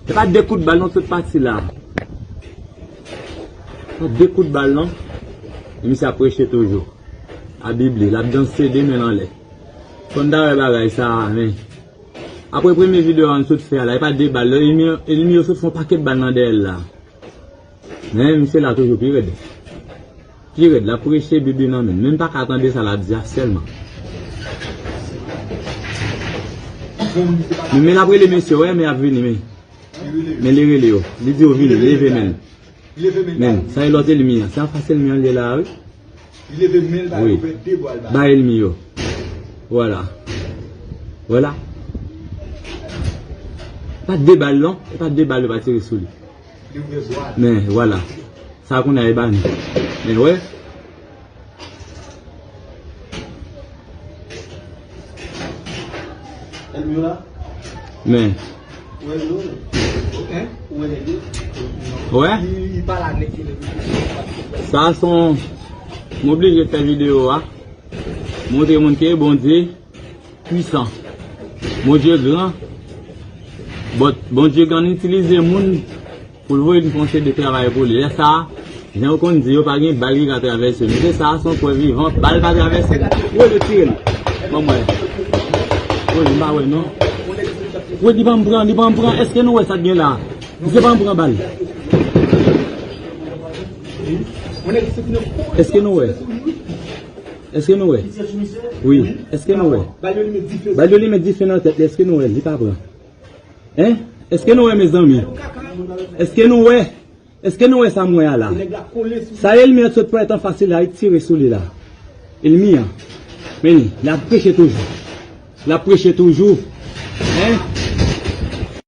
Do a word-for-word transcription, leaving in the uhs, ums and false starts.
E pa de kout bal non, tout pati la. Pa de kout bal non. E misye ap preche toujou. A Bib li, l ap danse de men l anlè. Fò n ta wè bagay sa a, men. Apre premye videyo a n sot fè a la, e pa de bal, enmi, enmi yo sot fè yon pakèt bal nan dèyè l la. Men misye la toujou pi rèd. Pi rèd, l ap preche Bib li nan men l. Men m pa ka tande sa l ap di a sèlman. Men, men l ap rele mesye, wè, men y ap vini, men. Men li rele yo. Li di yo vini, leve men l. Men, sa e lòt enmi an. Se anfas enmi an li ye la, wi. Wi. Ba enmi yo. Vwala. Vwala. Pa de bal non. E pa de bal yo pa tire sou li. Men, vwala. Sa kounye a e ba nou. Men, wè. Men. Wè. Sa se yon, m oblije fè videyo a. Montre moun ke Bondye pwisan. Bondye gran. Bon, Bondye konn itilize moun pou l voye n fè yon seri de travay pou li. Lè sa a, jan yo konn di yo, pa gen bal ki ka travèse. Men se sa a, se yon prèv vivan, bal pa travèse. Woy, yo tire l. Ban m wè. Woy, m pa wè non. Woy, li ban m pran, li ban m pran. Èske nou wè sa k gen la? Misye ban m pran bal. Èske nou wè? Èske nou wè? Wi. Èske nou wè? Bal yo li met dife nan tèt li. Èske nou wè? Li pa pran. Hein? Èske nou wè, mezanmi? Èske nou wè? Èske nou wè sa m wè a la? Sa enmi an sot pran anfas li la, li tire sou li la. Enmi an. Men, l ap preche toujou. L ap preche toujou. Hein?